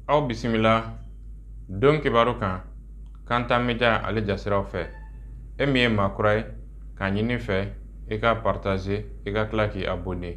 Aw bisimila don kibaru kan Kanta Media ale jasiraw fɛ. E min ye maa kura ye k'a ɲini fɛ i ka partager, i ka tila k'i abonner.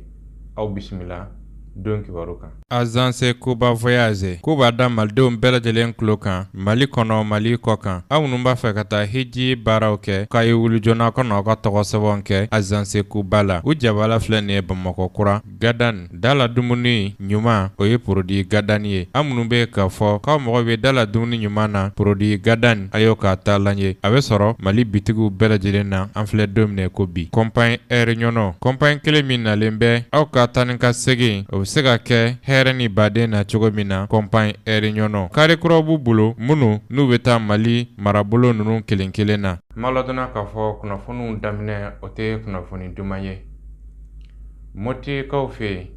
Aw bisimila don kibaru kan. Agence Kuba Voyage k'u b'a da malidenw bɛɛ lajɛlen tulo kan Mali kɔnɔ, Mali kɔ kan. Aw minnu b'a fɛ ka taa hiji baaraw kɛ, k'a ye wuli joona ka n'aw ka tɔgɔ sɛbɛnw kɛ Agence Kuba la. U jabala filɛ nin ye Bamakɔ kura Gadan dala dumuni ɲuman, o ye produit Gadan ye. Aw minnu bɛ k'a fɔ k'aw mago bɛ dala dumuni ɲuman na, produit Gadan, a y'o k'a taalan ye. A bɛ sɔrɔ Mali bitigiw bɛɛ lajɛlen na an filɛ don min na ko bi. Compagnie Air Ɲɔnɔ, compagnie kelen min nalen bɛ aw ka taa ni ka segin, o bɛ se ka kɛ hɛrɛ ni baden na cogo min na. Compagnie Air Ɲɔnɔ, kari kuraw b'u bolo minnu n'u bɛ taa Mali marabolo ninnu kelen kelen na. N ladɔnna k'a fɔ kunnafoniw daminɛ, o tɛ kunnafoni duman ye. Motikaw fɛ yen,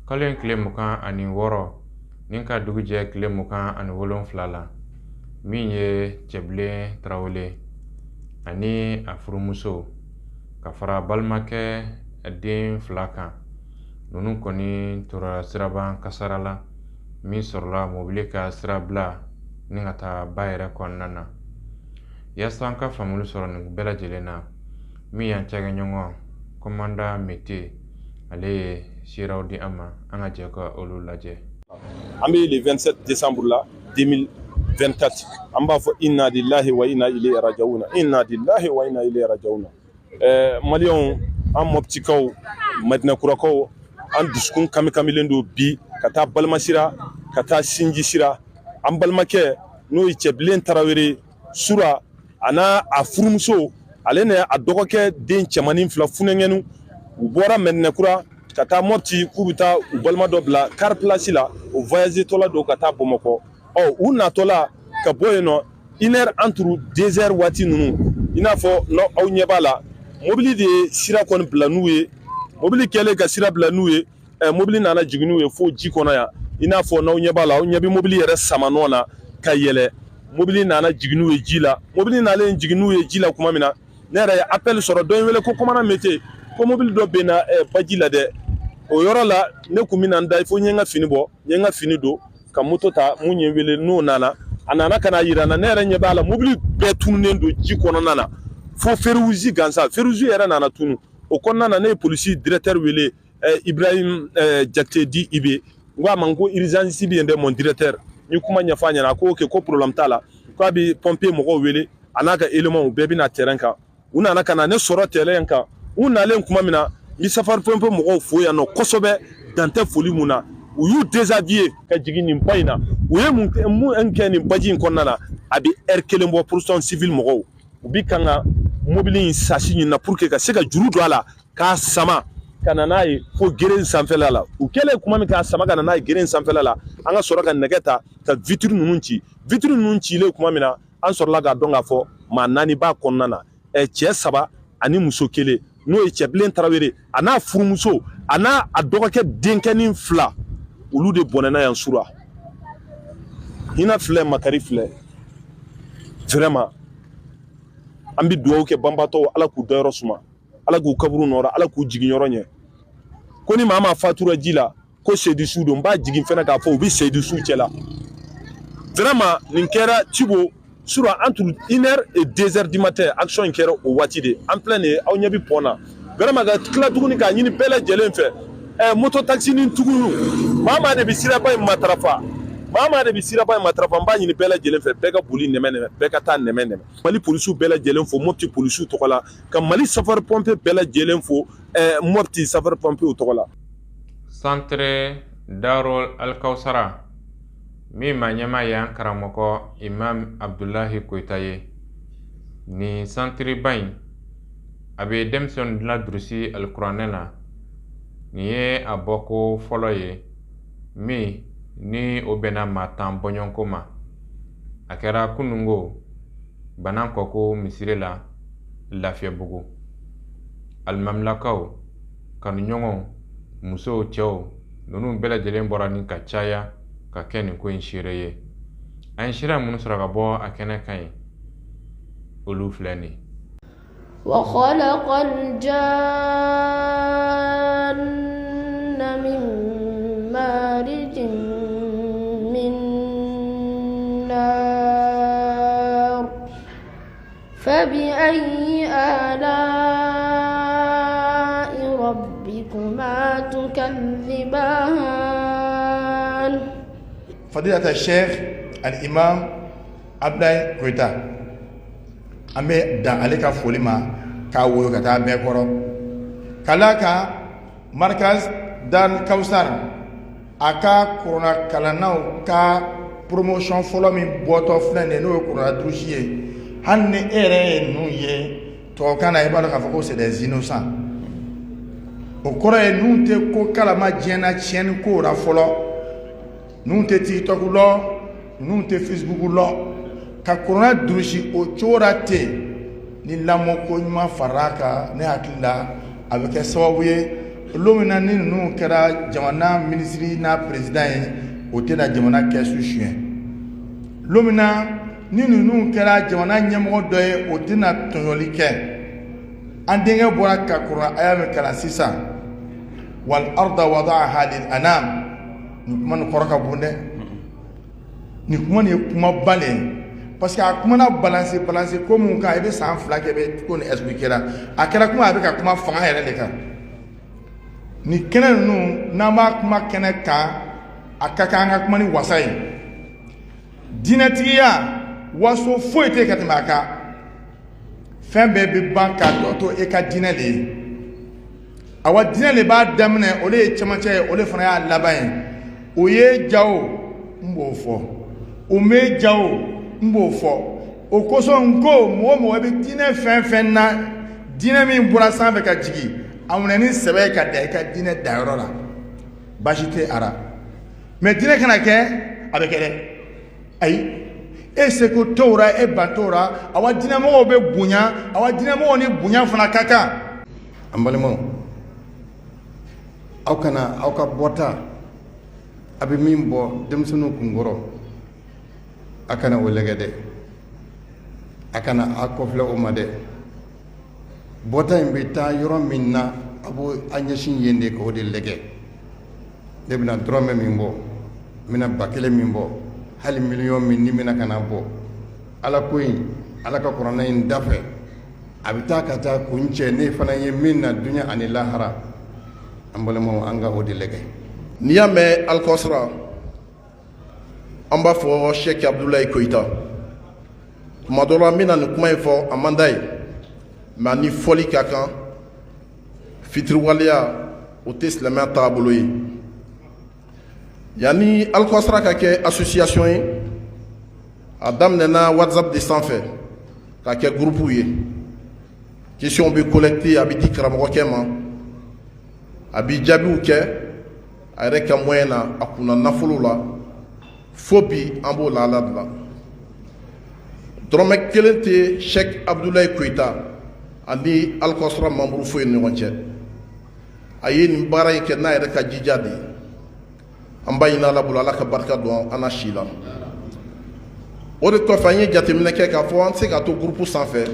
kalo in tile 26 ni ka dugu jɛ tile 27 la, min ye Cɛbilen Tarawele ani a furumuso ka fara balimakɛ den 2 kan, ninnu kɔni tora siraban kasara la min sɔrɔla mobili ka sirabila ni ka taa ba yɛrɛ kɔnɔna na. Yaasa an ka faamuyali sɔrɔ nin bɛɛ lajɛlen na, min y'an cakɛɲɔgɔn commandant Mete, ale ye seerew di an ma, an ka jɛ ka olu lajɛ. An bɛ le 27 décembre la 2024, an b'a fɔ inna lillahi wa inna ilayhi raji'un, inna lillahi wa inna ilayhi raji'un. Maliyɛnw, an Mɔptikaw, Madinakurakaw, an dusukun kamikamilen don bi ka taa balimasira, ka taa sinji sira. An balimakɛ n'o ye Cɛbilen Tarawele sura, a n'a a furumuso, ale n'a a dɔgɔkɛ den cɛmannin 2 funɛngɛnu, u bɔra Mɛdinɛkura ka taa Mɔpti k'u bɛ taa u balima dɔ bila car place la. O voyage tɔla don ka taa Bamakɔ. Ɔ u natɔla ka bɔ yen nɔ, une heure entre 2 heures waati ninnu, i n'a fɔ aw ɲɛ b'a la, mobili de ye sira kɔni bila n'u ye. Mobili kɛlen ka sira bila n'u ye, mobili nana jigin n'u ye fo ji kɔnɔ yan. I n'a fɔ n'aw ɲɛ b'a la, aw ɲɛ bɛ mobili yɛrɛ sama nɔ na ka yɛlɛ. Mobili nana jigin n'u ye ji la. Mobili nalen jigin n'u ye ji la tuma min na, ne yɛrɛ ye appel sɔrɔ, dɔ ye n wele ko commandant Mete, ko mobili dɔ bɛ na baji la dɛ. O yɔrɔ la, ne kun bɛna n da fo n ye n ka fini bɔ, n ye n ka fini don ka moto ta. Mun ye n wele n'o nana, a nana ka na yira n na, ne yɛrɛ ɲɛ b'a la, mobili bɛɛ tununnen don ji kɔnɔna na fo feu rouge gansan. Feu rouge yɛrɛ nana tunu o kɔnɔna na. Ne ye polisi directeur wele, Ibrahim Jakite dit Ibe. N ko a ma ko urgence bɛ yen dɛ, mon directeur. N ye kuma ɲɛfɔ a ɲɛna, a ko ok, ko problème t'a la, k'a bɛ pompier mɔgɔw wele, a n'a ka éléments bɛɛ bɛna terrain kan. U nana ka na ne sɔrɔ terrain kan. U nalen tuma min na, n bɛ sapeur pompier mɔgɔw fo yan nɔ kosɛbɛ, dan tɛ foli mun na. U y'u déshabiller ka jigin nin ba in na. U ye mun kɛ nin baji in kɔnɔna na? A bɛ heure kelen bɔ, protection civile mɔgɔw, u bi kan ka mobili in sasi ɲini na pour que ka se ka juru don a la k'a sama ka na n'a ye fo geren sanfɛla la. U kɛlen kuma min k'a sama ka na n'a ye geren sanfɛla la, an ka sɔrɔ ka nɛgɛ ta ka vitre ninnu ci. Vitre ninnu cilen kuma min na, an sɔrɔla k'a dɔn k'a fɔ maa 4 b'a kɔnɔna na, cɛ 3 ani muso 1, n'o ye Cɛbilen Tarawele, a n'a furumuso, a n'a a dɔgɔkɛ denkɛnin 2. Olu de bɔnɛna yan sura. Hinɛ filɛ, makari filɛ. Vraiment, an bɛ dugawu kɛ banbatɔw, Ala k'u dayɔrɔ suma, Ala k'u kaburu nɔrɔ, Ala k'u jigin yɔrɔ ɲɛ. Ko ni maa maa fatura ji la, ko seyidu don, n b'a jigin fɛnɛ k'a fɔ u bɛ seyidu su cɛ la. Vraiment, nin kɛra Cibo sura entre 1 heure et 2 heures du matin. Action in kɛra o waati de, en plein de. Aw ɲɛ bɛ pont na. Vraiment, ka tila tuguni k'a ɲini bɛɛ lajɛlen fɛ, moto taxi ni tugun, maa maa de bɛ siraba in matarafa, maa maa de bɛ siraba in matarafa, n b'a ɲini bɛɛ lajɛlen fɛ, bɛɛ ka boli nɛmɛ nɛmɛ, bɛɛ ka taa nɛmɛ nɛmɛ. Mali polisiw bɛɛ lajɛlen fo Mopti polisiw tɔgɔ la, ka Mali sapeur pompier bɛɛ lajɛlen fo Mopti sapeur pompier tɔgɔ la. Centre Darul Alkawsara min ma ɲɛmaa ye an karamɔgɔ Imam Abdulahi Koyita ye, nin santeriba in a bɛ denmisɛnninw ladurusi alikuranɛ na. Nin ye a bɔko fɔlɔ ye min ni o bɛnna maa 10 bɔɲɔgɔnko ma. A kɛra kunungo Banankɔko misiri la Lafiyabugu. Alimamilakaw, kanuɲɔgɔnw, musow, cɛw, ninnu bɛɛ lajɛlen bɔra ni ka caya ka kɛ nin ko in seere ye. An ye seereya minnu sɔrɔ ka bɔ a kɛnɛ kan ye, olu filɛ nin ye. وخلق الجان من مارج من فبأي آلاء ربكما تكذبان. فضيلة الشيخ الإمام Ablaye Koyita, an bɛ dan ale ka foli ma k'a woyo ka taa bɛɛ kɔrɔ ka d'a kan Markaz Dar Kawusar a ka kurana kalannaw ka promotion fɔlɔ min bɔtɔ filɛ nin ye, n'o ye kurana durusi ye. Hali ni e yɛrɛ ye ninnu ye tubabukan na, i b'a dɔn k'a fɔ ko c'est des innocents. O kɔrɔ ye ninnu tɛ ko kalama diɲɛ na tiɲɛni ko la fɔlɔ, ninnu tɛ TikTok lɔ, ninnu tɛ Facebook lɔ. Ka kurana durusi o cogo la ten, ni lamɔko ɲuman farala a kan, ne hakili la a bɛ kɛ sababu ye don min na ni ninnu kɛra jamana minisiri n'a président ye, o tɛna jamana kɛsu suɲɛ. Don min na ni ninnu kɛra jamana ɲɛmɔgɔ dɔ ye, o tɛna tɔɲɔli kɛ. An denkɛ bɔra ka kurana aya min kalan sisan, wal arda wada'aha lil anam, nin kuma nin kɔrɔ ka bon dɛ. Nin kuma nin ye kumaba le ye, parce que a kumana balance balance ko mun kan, i bɛ san 2 kɛ i bɛ ko nin expliquer la. A kɛra kuma a bɛ ka kuma fanga yɛrɛ de kan. Nin kɛnɛ ninnu, n'an b'a kuma kɛnɛ kan, a ka kan an ka kuma ni wasa ye. Diinɛtigiya waso foyi tɛ ka tɛmɛ a kan. Fɛn bɛɛ bɛ ban k'a tɔ to e ka diinɛ de ye. Awa, diinɛ de b'a daminɛ, o de ye cɛmancɛ ye, o de fana y'a laban ye. O ye ja o, n b'o fɔ, o m'e ja o, n b'o fɔ. O kosɔn n ko mɔgɔ o mɔgɔ bɛ diinɛ fɛn fɛn na, diinɛ min bɔra sanfɛ ka jigin, a minɛ ni sɛbɛ ye ka da i ka diinɛ dayɔrɔ la, baasi tɛ a la. Mais diinɛ kana kɛ a bɛ kɛ dɛ, ayi, e seko t'o la, e ban t'o la. Awa, diinɛmɔgɔw bɛ bonya, awa, diinɛmɔgɔw ni bonya fana ka kan. An balimaw, aw kana aw ka bɔta, a bɛ min bɔ denmisɛnninw kunkɔrɔ, a kana o lajɛ dɛ, a kana a kɔfilɛ o ma dɛ. Bɔta in bɛ taa yɔrɔ min na, a b'o a ɲɛsin yen de k'o de lajɛ. Ne bɛna dɔrɔmɛ min bɔ, n bɛna 1000 min bɔ, hali miliyɔn min ni bɛna ka na bɔ ala ko in, ala ka kuranɛ in dafɛ, a bɛ taa ka taa kun cɛ ne fana ye min na duɲa ani lahara. An balimaw, an ka o de lajɛ. N'i y'a mɛn Alikawusara, an b'a fɔ Sɛki Abudulayi Koyita. Tuma dɔ la n bɛna nin kuma in fɔ, a man d'a ye, mais a ni fɔli ka kan. Fitiriwaleya o tɛ silamɛya taabolo ye. Yanni Alikawusara ka kɛ association ye, a daminɛna WhatsApp de sanfɛ ka kɛ groupe ye. Question bɛ collecter, a bɛ di karamɔgɔkɛ ma, a bɛ jaabiw kɛ a yɛrɛ ka moyen na, a kunna nafolo la. Fo bi an b'o lahala de la. Dɔrɔmɛ kelen tɛ Sɛki Abudulayi Koyita ani Alikawusara membre foyi ni ɲɔgɔn cɛ. A ye nin baara in kɛ n'a yɛrɛ ka jija de ye. An b'a ɲini Ala bolo, Ala ka barika don an na si la. O de kɔfɛ, an ye jateminɛ kɛ k'a fɔ an tɛ se k'a to groupe sanfɛ.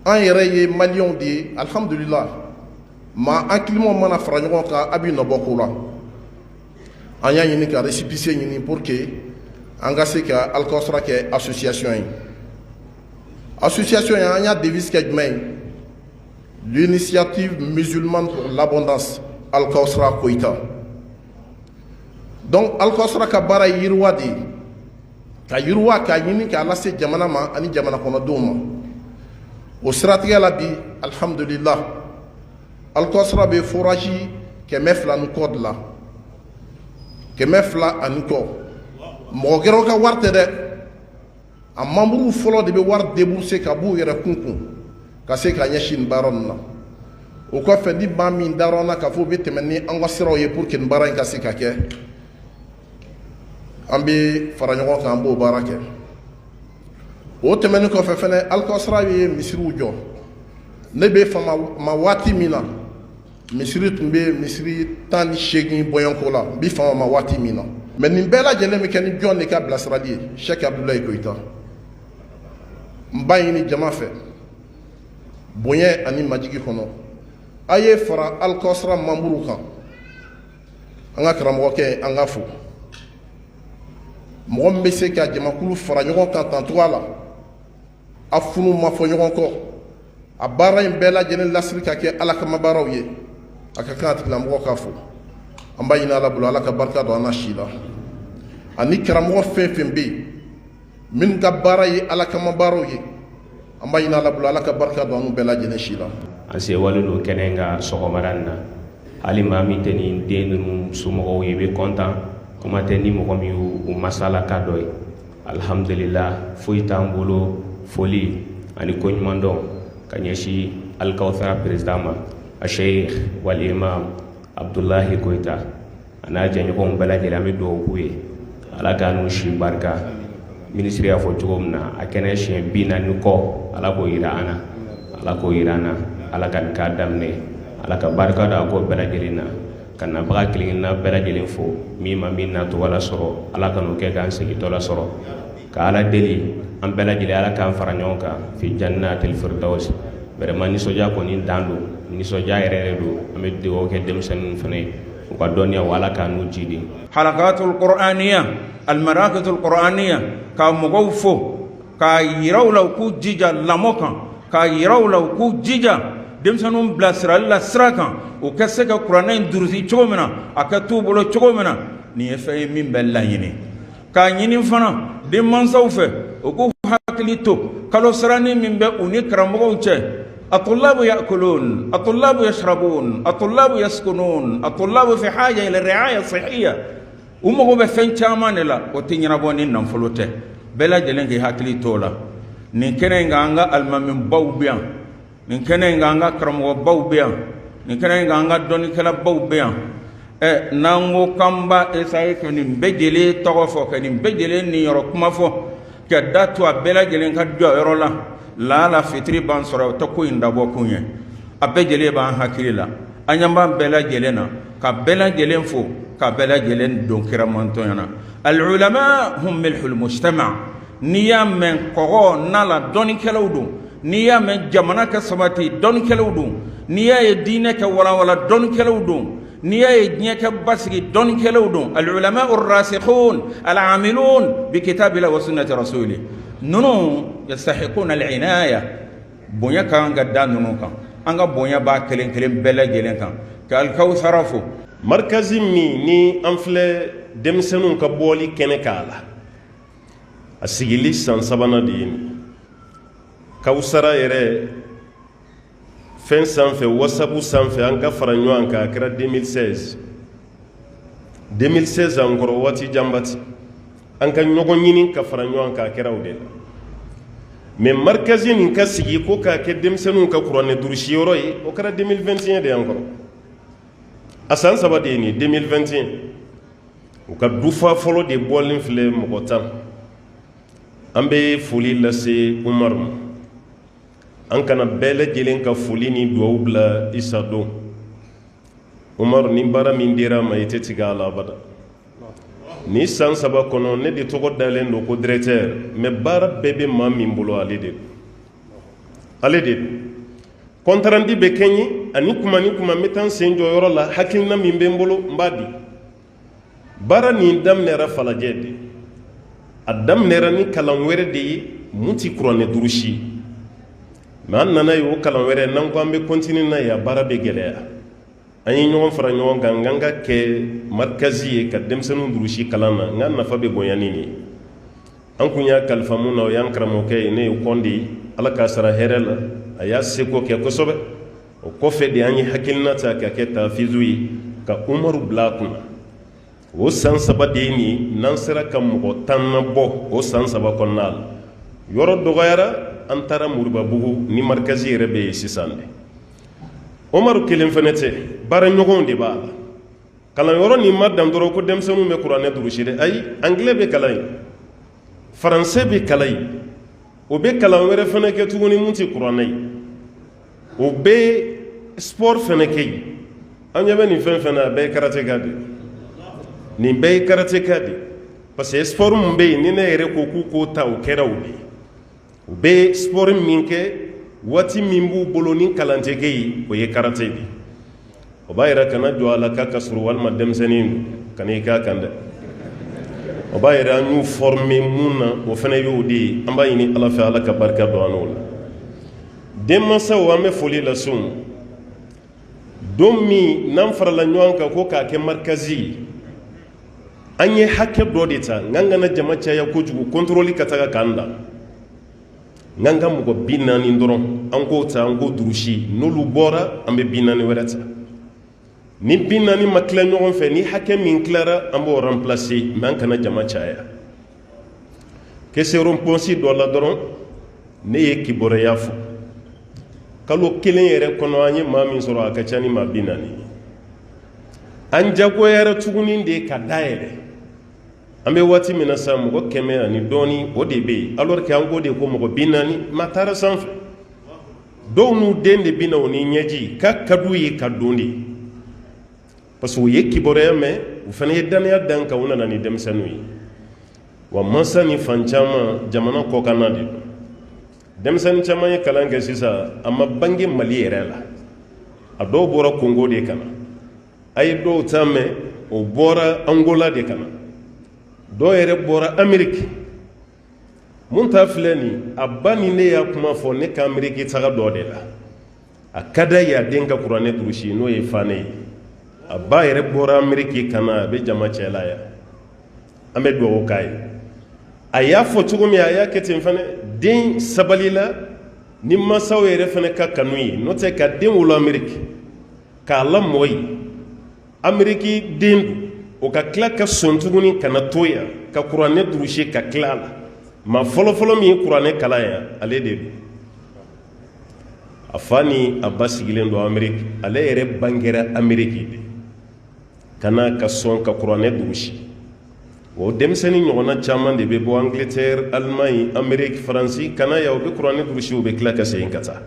An yɛrɛ ye maliyɛnw de ye, alihamudulila, maa hakilimaw mana fara ɲɔgɔn kan, a bɛ nɔbɔ ko la. An y'a ɲini ka récépissé ɲini pour que an ka se ka Alikawusara kɛ association ye. Association ye, an y'a devise kɛ jumɛn ye? L'initiative musulmane pour l'abondance, Alikawusara Koyita. Donc Alikawusara ka baara ye yiriwa de ye, ka yiriwa k'a ɲini k'a lase jamana ma ani jamana kɔnɔdenw ma. O siratigɛ la bi, alihamudulila, Alikawusara bɛ forage 200 ni kɔ de la, 200 ani kɔ. Mɔgɔ gɛrɛw ka wari tɛ dɛ, a membre fɔlɔ de bɛ wari débourser ka b'u yɛrɛ kun ka se ka ɲɛsin nin baara ninnu na. O kɔfɛ, ni maa min dara an na k'a fɔ u bɛ tɛmɛ ni an ka siraw ye pour que nin baara in ka se ka kɛ, an bɛ fara ɲɔgɔn kan, an b'o baara kɛ. O tɛmɛnen kɔfɛ fɛnɛ, Alikawusara ye misiriw jɔ. Ne bɛ fama ma waati min na, misiri tun bɛ misiri 18 bɔɲɔgɔnko la, n bɛ fama ma waati min na. Mais nin bɛɛ lajɛlen bɛ kɛ ni jɔn de ka bilasirali ye? Sɛki Abudulayi Koyita. N b'a ɲini jama fɛ bonya ani majigi kɔnɔ, a ye fara Alikawusara membre kan. An ka karamɔgɔkɛ, an ka fo mɔgɔ min bɛ se ka jamakulu fara ɲɔgɔn kan tan cogoya la. A funu ma fɔ ɲɔgɔn kɔ. A baara in bɛɛ lajɛlen lasiri ka kɛ Ala kama baaraw ye. A ka kan a tigilamɔgɔ k'a fo. An b'a ɲini Ala bolo, Ala ka barika don an na si la, ani karamɔgɔ fɛn fɛn bɛ yen minnu ka baara ye Ala kama baaraw ye. An b'a ɲini Ala bolo, Ala ka barika don an n'u bɛɛ lajɛlen si la. An sewalen don kɛnɛ kan sɔgɔmada in na. Hali maa min tɛ nin den ninnu somɔgɔw ye, i bɛ kɔntan. Kuma tɛ ni mɔgɔ min y'u masalaka dɔ ye. Alihamudulila, foyi t'an bolo, foli ani koɲumandɔn ka ɲɛsin Alikawusara président ma, a Sheikh wal Imam Abudulayi Goyita, a n'a jɛɲɔgɔnw bɛɛ lajɛlen. An bɛ dugawu k'u ye, Ala k'a n'u si barika. Minisiri y'a fɔ cogo min na, a kɛnɛ siɲɛ 40 kɔ, Ala k'o yira an na, Ala k'o yira an na. Ala ka nin k'a daminɛ, Ala ka barika don a ko bɛɛ lajɛlen na. Ka nabaga kelen-kelenna bɛɛ lajɛlen fo. Min ma min natɔgɔ la sɔrɔ, Ala ka n'o kɛ k'an segintɔ la sɔrɔ. Ka Ala deli an bɛɛ lajɛlen, Ala k'an fara ɲɔgɔn kan fi jannatil firdaus. Vraiment, nisɔndiya kɔni dan don, nisɔndiya yɛrɛ yɛrɛ don. An bɛ dugawu kɛ denmisɛnninw fana ye, u ka dɔnniya, wa Ala k'an n'u jidi. Halakatul qur'aniya, almarakatul qur'aniya, ka mɔgɔw fo, k'a yira u la u k'u jija lamɔ kan, k'a yira u la u k'u jija denmisɛnninw bilasirali la sira kan, u ka se ka kuranɛ in durusi cogo min na, a ka t'u bolo cogo min na. Nin ye fɛn ye min bɛ laɲini, k'a ɲini fana denmansaw fɛ, u k'u hakili to kalo saranin min bɛ u ni karamɔgɔw cɛ. Atulabu yakulun, atulabu yashrabun, atulabu yaskunun, atulabu fi haja ila riaya sahiya. U mago bɛ fɛn caman de la, o tɛ ɲɛnabɔ ni nafolo tɛ. Bɛɛ lajɛlen k'i hakili t'o la. Nin kɛnɛ in kan, an ka alimamibaw bɛ yan. Nin kɛnɛ in kan, an ka karamɔgɔbaw bɛ yan. Nin kɛnɛ in kan, an ka dɔnnikɛlabaw bɛ yan. Ɛ, n'an ko k'an b'a essayer ka nin bɛɛ lajɛlen tɔgɔ fɔ, ka nin bɛɛ lajɛlen niyɔrɔ kuma fɔ, ka da to a bɛɛ lajɛlen ka jɔyɔrɔ la, laala fitiri b'an sɔrɔ. O tɛ ko in dabɔ kun ye. A bɛɛ lajɛlen b'an hakili la, an ɲɛ b'an bɛɛ lajɛlen na, ka bɛɛ lajɛlen fo, ka bɛɛ lajɛlen don kiramantɔnya na. Al-ulama hum milhul mujtama. N'i y'a mɛn kɔgɔ na la, dɔnnikɛlaw don. N'i y'a mɛn jamana ka sabati, dɔnnikɛlaw don. N'i y'a ye diinɛ ka walawala, dɔnnikɛlaw don. N'i y'a ye diɲɛ ka basigi, dɔnnikɛlaw don. Al-ulama ar-rasikhun al-amilun bi kitabillahi wa sunnati rasuli, ninnu yastahiquna al-inaya. Bonya ka kan ka da ninnu kan. An ka bonya b'a kelen kelen bɛɛ lajɛlen kan. Ka Alikawusara fo. Marikazi min ni an filɛ denmisɛnninw ka bɔli kɛnɛ k'a la, a sigili san sabanan de ye nin. Kawusara yɛrɛ fɛn sanfɛ, WhatsApp sanfɛ, an ka fara ɲɔgɔn kan, a kɛra 2016, 2016 an kɔrɔ, waati janba ti an ka ɲɔgɔn ɲini ka fara ɲɔgɔn kan, a kɛra o de la. Mais marikazi nin ka sigi ko k'a kɛ denmisɛnninw ka kuranɛ durusi yɔrɔ ye, o kɛra 2021 de y'an kɔrɔ. A san saba de ye nin, 2021. U ka dufa fɔlɔ de bɔlen filɛ, mɔgɔ 10. An bɛ foli lase Umaru ma. An kana bɛɛ lajɛlen ka foli ni duwawu bila isa don. Umaru, ni baara min dira a ma, i tɛ tigɛ a la abada. Ni san saba kɔnɔ, ne de tɔgɔ dalen don ko directeur, mais baara bɛɛ bɛ maa min bolo, ale de don, ale de don. Compte rendu bɛ kɛ n ye ani kuma ni kuma, n bɛ taa n sen jɔ yɔrɔ la, hakilina min bɛ n bolo, n b'a di. Baara nin daminɛra Falajɛ de. A daminɛra ni kalan wɛrɛ de ye mun ti kuranɛ durusi ye. Mais an nana ye, o kalan wɛrɛ, n'an ko an bɛ continuer n'a ye, a baara bɛ gɛlɛya. An ye ɲɔgɔn fara ɲɔgɔn kan n ka kɛ marikazi ye ka denmisɛnninw durusi kalan na. N ka nafa bɛ bonya ni nin ye. An kun y'a kalifa mun na, o y'an karamɔgɔkɛ ye, ne ye Kɔnde ye. Ala k'a sara hɛrɛ la, a y'a seko kɛ kosɛbɛ. O kɔfɛ de an ye hakilina ta ka kɛ tafizu ye, ka Umaru bila a kunna. O san saba de ye nin. N'an sera ka mɔgɔ 10 nabɔ o san saba kɔnɔna la, yɔrɔ dɔgɔyara, an taara Moribabugu ni marikazi yɛrɛ bɛ yen sisan de. Umaru kelen fɛnɛ tɛ, baaraɲɔgɔnw de b'a la. Kalanyɔrɔ nin ma dan dɔrɔn ko denmisɛnninw bɛ kuranɛ durusi dɛ. Ayi, anglais bɛ kalan yen, faransɛ bɛ kalan yen, o bɛ kalan wɛrɛ fɛnɛ kɛ tuguni mun tɛ kuranɛ ye, o bɛ sport fɛnɛ kɛ yen. An ɲɛ bɛ nin fɛn fɛn na, a bɛɛ ye karateka de. Nin bɛɛ ye karateka de, parce que sport min bɛ yen ni ne yɛrɛ ko k'u k'o ta, o kɛra o de ye. U bɛ sport min kɛ waati min b'u bolo ni kalan tɛ kɛ yen, o ye karate de ye. O b'a yira, kana jɔ a la k'a ka surun walima denmisɛnnin don, kana i k'a kan dɛ. O b'a yira an y'u former mun na, o fana y'o de ye. An b'a ɲini Ala fɛ, Ala ka barika don an n'o la. Denmansaw, an bɛ foli lase u ma. Don min n'an farala ɲɔgɔn kan ko k'a kɛ marikazi ye, an ye hakɛ dɔ de ta n kana jama caya kojugu, contrôle ka taga k'an dan. N ka mɔgɔ 40 dɔrɔn, an k'o ta, an k'o durusi. N'olu bɔra, an bɛ 40 wɛrɛ ta. Ni 40 ma tila ɲɔgɔn fɛ, ni hakɛ min tilara, an b'o remplacer, mais an kana jama caya. Question réponse dɔ la dɔrɔn, ne ye kibaruya fɔ, kalo kelen yɛrɛ kɔnɔ, an ye maa min sɔrɔ, a ka ca ni maa 40 ye. An jagoyara tuguni de ka dayɛlɛ. An bɛ waati min na sisan, mɔgɔ 100 ani dɔɔni, o de bɛ yen, alors que an ko de ko mɔgɔ 40. Maa taara sanfɛ, dɔw n'u den de bɛ na, o ni ɲɛji k'a ka d'u ye ka don de, parce que u ye kibaruya mɛn, u fana ye danaya dan kan, u nana ni denmisɛnninw ye. Wa mansa ni fan caman jamana kɔkanna de don. Denmisɛnnin caman ye kalan kɛ sisan, a ma bange Mali yɛrɛ la, a dɔw bɔra Kongo de ka na, a ye dɔw ta mɛn, o bɔra Angola de ka na, dɔw yɛrɛ bɔra Ameriki. Mun ta filɛ nin, a ba ni ne y'a kuma fɔ ne ka Ameriki taga dɔ de la, a ka d'a ye a den ka kuranɛ durusi, n'o ye Fane ye. A ba yɛrɛ bɔra Ameriki ka na, a bɛ jama cɛ la yan. An bɛ dugawu k'a ye. A y'a fɔ cogo min, a y'a kɛ ten fana. Den sabalila ni mansaw yɛrɛ fana ka kanu ye, n'o tɛ ka den wolo Ameriki, k'a lamɔ yen, Ameriki den don, o ka tila ka sɔn tuguni ka na to yan ka kuranɛ durusi ka tila a la. Maa fɔlɔfɔlɔ min ye kuranɛ kalan yan, ale de don. A fa ni a ba sigilen don Ameriki, ale yɛrɛ bangera Ameriki de ka na ka sɔn ka kuranɛ durusi. O denmisɛnnin ɲɔgɔnna caman de bɛ bɔ Angleterre, Allemagne, Amérique, Faransi ka na yan, u bɛ kuranɛ durusi, u bɛ tila ka segin ka taa.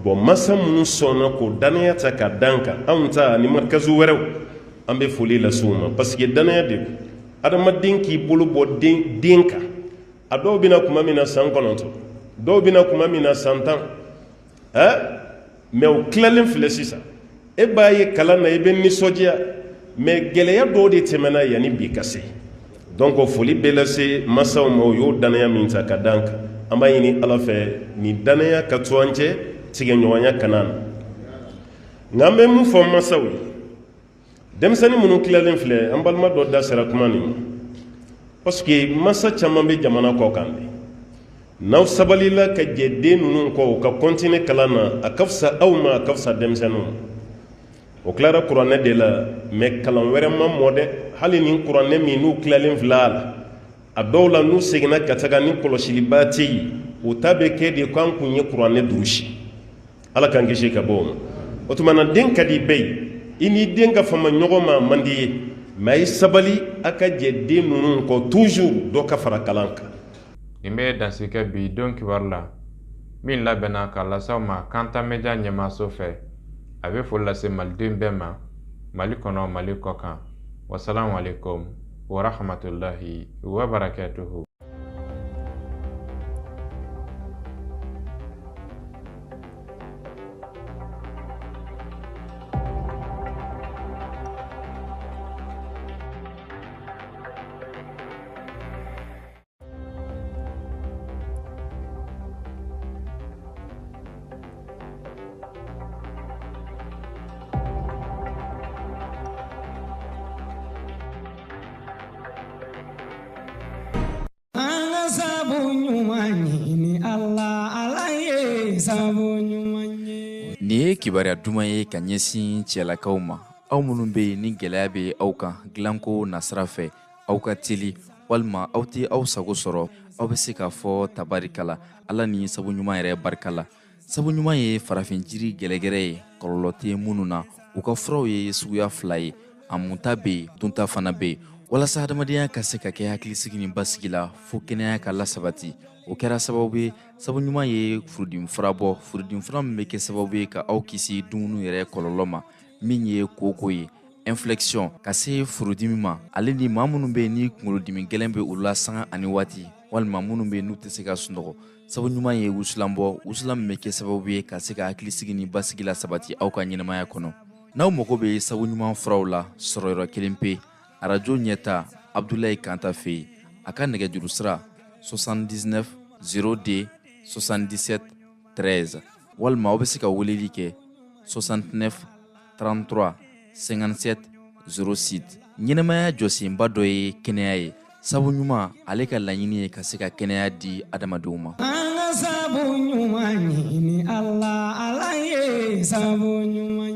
Bon, masa minnu sɔnna k'o danaya ta ka d'an kan, anw ta ani marikazu wɛrɛw, an bɛ foli lase u ma, parce que danaya de don. Adamaden k'i bolo bɔ den kan, a dɔw bɛna kuma min na san 9, dɔw bɛna kuma min na san 10, mais u tilalen filɛ sisan. E b'a ye kalan na, i bɛ nisɔndiya, mais gɛlɛya dɔw de tɛmɛna yanni bi ka se. Donc foli bɛ lase masaw ma, u y'o danaya min ta ka d'an kan. An b'a ɲini Ala fɛ, nin danaya ka to an cɛ, tigɛɲɔgɔnya kana na. Nka an bɛ mun fɔ masaw ye? Denmisɛnnin minnu tilalen filɛ, an balima dɔ da sera kuma nin ma, parce que masa caman bɛ jamana kɔ kan de. N'aw sabalila ka jɛ den ninnu kɔ, u ka continuer kalan na, a ka fisa aw ma, a ka fisa denmisɛnninw ma. O tilara kuranɛ de la, mais kalan wɛrɛ ma mɔ dɛ. Hali ni kuranɛ min n'u tilalen filɛ a la, a dɔw la, n'u seginna ka taga ni kɔlɔsiliba tɛ yen, o ta bɛ kɛ de k'an kun ye kuranɛ durusi. Ala k'an kisi ka bɔ o ma. O tuma na, den ka di bɛɛ ye, i n'i den ka fama ɲɔgɔn ma, a man di ye, mais a ye sabali, a ka jɛ den ninnu kɔ toujours, dɔ ka fara kalan kan. Nin bɛ dansigi kɛ bi don kibaru la min labɛnna k'a lase aw ma Kanta Media ɲɛmaaso fɛ. A bɛ foli lase maliden bɛɛ ma, Mali kɔnɔ, Mali kɔ kan. Wasalamu alaikum warahmatullahi wabarakatuhu. An ka sabu ɲuman ɲini Ala, Ala ye sabu ɲuman ye. Nin ye kibaruya duman ye ka ɲɛsin cɛlakaw ma, aw minnu bɛ yen ni gɛlɛya bɛ aw kan dilanko nasira fɛ, aw ka teli walima aw tɛ aw sago sɔrɔ, aw bɛ se k'a fɔ tabarikala, Ala ni sabu ɲuman yɛrɛ barika la. Sabu ɲuman ye farafin jiri gɛlɛgɛrɛ ye, kɔlɔlɔ tɛ minnu na. U ka furaw ye suguya fila ye, a munta bɛ yen, dunta fana bɛ yen, walasa adamadenya ka se ka kɛ hakilisigi ni basigi la, fo kɛnɛya ka lasabati. O kɛra sababu ye, sabu ɲuman ye furudimi fura bɔ, furudimi fura min bɛ kɛ sababu ye ka aw kisi dumuni yɛrɛ kɔlɔlɔ ma, min ye koko ye, inflexion, ka se furudimi ma, ale ni maa minnu bɛ yen ni kunkolodimi gɛlɛn bɛ olu la sanga ani waati, walima minnu bɛ yen n'u tɛ se ka sunɔgɔ. Sabu ɲuman ye wusulan bɔ, wusulan min bɛ kɛ sababu ye ka se ka hakilisigi ni basigi la sabati aw ka ɲɛnamaya kɔnɔ. N'aw mago bɛ sabu ɲuman furaw la, sɔrɔ yɔrɔ kelen pe, arajo ɲɛta. Abdulayi Kanta fɛ yen. A ka nɛgɛjuru sira 79 02 77 13, walima aw bɛ se ka weleli kɛ 69 33 57 06. Ɲɛnamaya jɔsenba dɔ ye kɛnɛya ye. Sabu ɲuman, ale ka laɲini ye ka se ka kɛnɛya di adamadenw ma. An ka sabu ɲuman ɲini Ala, Ala ye sabu ɲuman.